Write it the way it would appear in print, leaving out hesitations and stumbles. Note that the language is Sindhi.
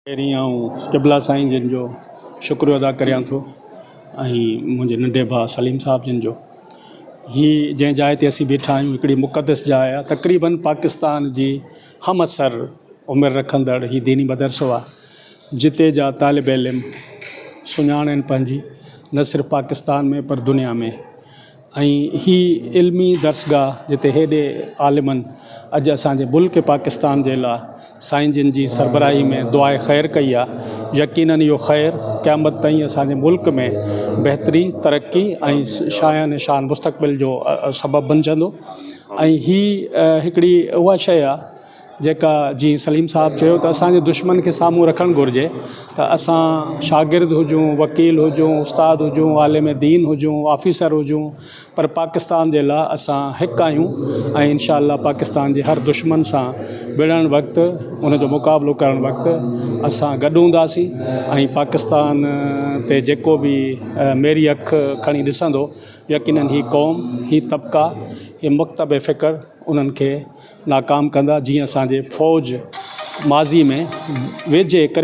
پهرين آئون قبلا سائين جن جو شڪريو ادا ڪريان ٿو ۽ منهنجي ننڍي ڀاءُ سليم صاحب جن جو هي جنهن جاءِ تي اسين بيٺا آهيون هڪڙي مقدس جاءِ آهي تقريبن پاڪستان جي همعصر عمر رکندڙ هي ديني مدرسو آهي جتي جا طالب علم سڃاڻن پنهنجي نه صرف پاڪستان ۾ پر دنيا ۾ ۽ هي علمي درسگاهه جتي هيڏي عالمن اڄ اسان جي ملڪ پاڪستان جي لاءِ سائين جن جي سربراهي ۾ دعا خير ڪئي آهي يقينن اهو خير قيامت تائين اسان جي ملڪ ۾ بهتري ترقي ۽ شايان شان مستقبل جو سبب بڻجندو ۽ هي هڪڙي اها شيءِ آهي جيڪا جيئن سليم صاحب چيو ته اسان جي دشمن کي سامهون رکڻ گهرجي ته اسان شاگرد هجون وڪيل هجون استاد هجون عالم دين هجون آفيسر هجون پر پاڪستان جي لاءِ اسان هڪ آهيون ۽ انشاء الله پاڪستان جي هر دشمن سان وڙهڻ وقت ان جو مقابلو ڪرڻ وقت اسان گڏ هونداسين ۽ پاڪستان تي جيڪو به ميري اک کڻي ڏسندو يقينن هي قوم هي طبقا هي مڪتب فڪر انهن کي ناڪام ڪندا جيئن اسان جي فوج ماضي ۾ ويجهي.